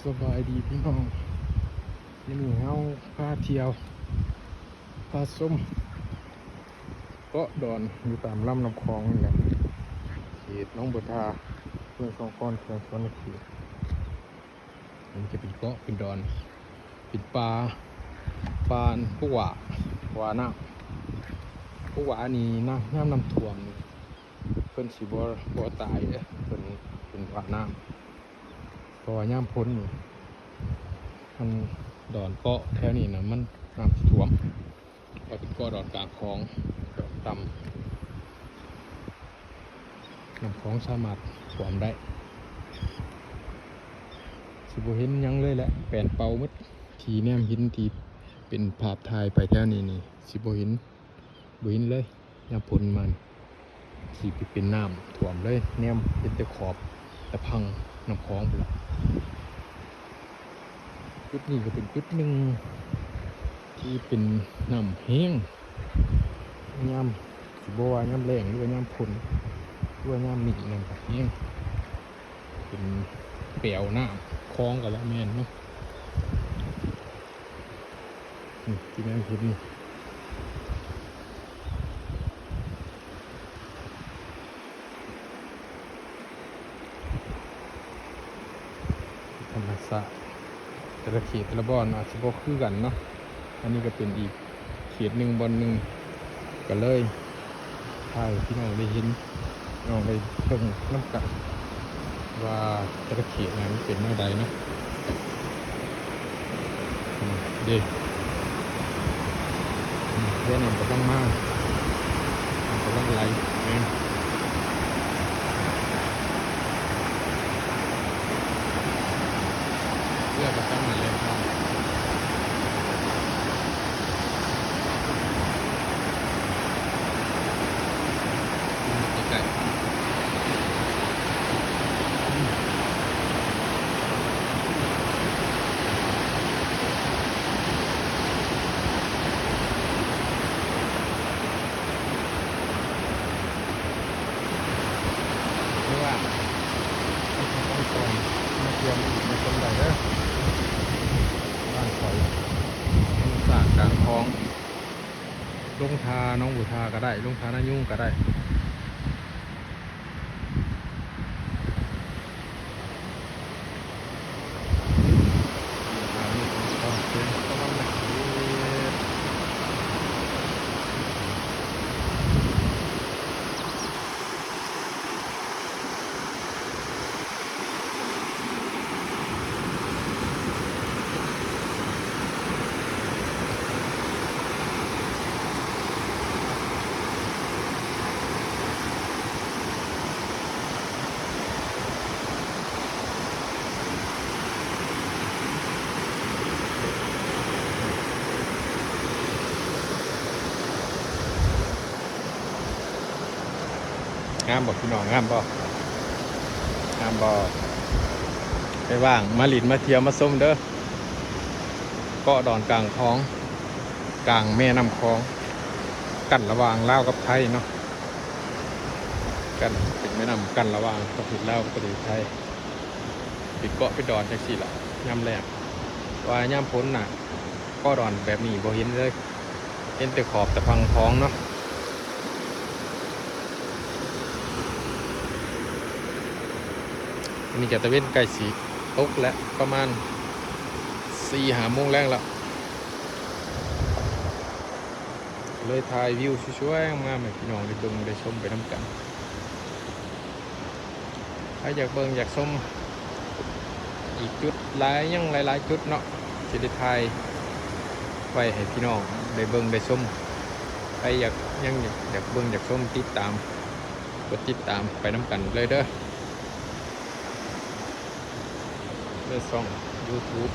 ສະບາຍດີພີ່ນ້ອງ, ມື້ນີ້ເຮົາພາທ່ຽວ ພາຊົມເກາະດອນຢູ່ຕາມລຳນ້ຳຂອງນີ້ແຫຼະ, ເຂດໜອງບົວທາ, ເມືອງສອງຄອນ, ແຂວງສະຫວັນນະເຂດ. ມັນຈະເປັນເກາະເປັນດອນ ເປັນປ່າ ປ່າ ອັນ ພວກຫວ້າ ຫວ້ານ້ຳ. ພວກຫວ້ານີ້ນະ ຍາມນ້ຳຖ້ວມນີ້ ເພິ່ນຊິບໍ່ ບໍ່ຕາຍເດ້, ເພິ່ນເປັນຫວ້ານ້ຳ. ເພາະວ່າຍາມຝົນນີ້ ອັນ ດອນເກາະແຖວນີ້ນະ ມັນ ນ້ຳຊິຖ້ວມ. ວ່າເປັນເກາະດອນກາງຂອງ ດອນຕ່ຳ, ນ້ຳຂອງສາມາດຖ້ວມໄດ້. ຊິບໍ່ເຫັນຫຍັງເລີຍແຫຼະ, ແປນເປົ່າໝົດ. ທີ່ແນມເຫັນທີ່ເປັນພາບຖ່າຍໄປແຖວນີ້ນີ້ ຊິບໍ່ເຫັນ, ບໍ່ເຫັນເລີຍ. ຍາມຝົນມານີ້ ຊິໄປເປັນນ້ຳຖ້ວມເລີຍ, ແນມເຫັນແຕ່ຂອບຕະພັງນ້ຳຂອງພຸ້ນລະ. ຈຸດນີ້ກໍເປັນຈຸດໜຶ່ງທີ່ເປັນນ້ຳແຮງ, ຍາມ ຊິບໍ່ວ່າຍາມແລ້ງ ຫຼືວ່າຍາມຝົນ ຫຼືວ່າຍາມນີ້ ນ້ຳກໍແຮງ, ເປັນແປວນ້ຳຂອງກໍວ່າແມ່ນເນາະ. ນີ້ ທີ່ແມ່ນເຫັນນີ້ ທຳມະຊາດ ແຕ່ລະເຂດແຕ່ລະບ່ອນອາດຊິບໍ່ຄືກັນເນາະ. ອັນນີ້ກໍເປັນອີກເຂດໜຶ່ງບ່ອນໜຶ່ງ ກໍເລີຍຖ່າຍໃຫ້ພີ່ນ້ອງໄດ້ເຫັນ ພີ່ນ້ອງໄດ້ເບິ່ງນຳກັນວ່າແຕ່ລະເຂດນັ້ນເປັນແນວໃດເນາະ. ເດ້ ເຮືອນ້ຳກຳລັງມາ, ນ້ຳກຳລັງໄຫຼແຮງ. ເຮືອກໍສາມາດແລ່ນຜ່ານໄດ້ ໃກ້ໆ. ຫຼືວ່າ ໃຫ້ເຂົາຕັ້ງກ້ອງມາທ່ຽວມາຫຼິ້ນມາຊົມໄດ້ເດີ ບ້ານຂ້ອຍ ທຳມະຊາດກາງຂອງ. ລົງທ່າໜອງບົວທາກໍໄດ້, ລົງທ່ານາຍຸງກໍໄດ້. ງາມບໍ່ພີ່ນ້ອງ, ງາມບໍ່, ງາມບໍ່? ໃຜວ່າງມາຫຼິ້ນມາທ່ຽວມາຊົມເດີ ເກາະດອນກາງຂອງ ກາງແມ່ນ້ຳຂອງ ກັ້ນລະຫວ່າງລາວກັບໄທເນາະ, ກັ້ນ ເປັນແມ່ນ້ຳກັ້ນລະຫວ່າງປະເທດລາວກັບປະເທດໄທ. ເປັນເກາະເປັນດອນຈັ່ງຊີ້ລະ ຍາມແລ້ງ, ວ່າຍາມຝົນນະ ເກາະດອນແບບນີ້ບໍ່ເຫັນເລີຍ, ເຫັນແຕ່ຂອບຕະພັງຂອງເນາະ. ອັນນີ້ກໍຕາເວັນໃກ້ຊິຕົກແລ້ວ, ປະມານສີ່ຫ້າໂມງແລງແລ້ວ. ເລີຍຖ່າຍວິວສວຍໆງາມໆໃຫ້ພີ່ນ້ອງໄດ້ເບິ່ງໄດ້ຊົມໄປນຳກັນ. ໃຜຢາກເບິ່ງຢາກຊົມອີກຈຸດຫຼາຍ ຍັງຫຼາຍໆຈຸດເນາະ ຊິໄດ້ຖ່າຍໄວ້ໃຫ້ພີ່ນ້ອງໄດ້ເບິ່ງໄດ້ຊົມ. ໃຜຢາກ ຍັງຢາກເບິ່ງຢາກຊົມ ຕິດຕາມ ກົດຕິດຕາມໄປນຳກັນເລີຍເດີ ໃນຊ່ອງ YouTube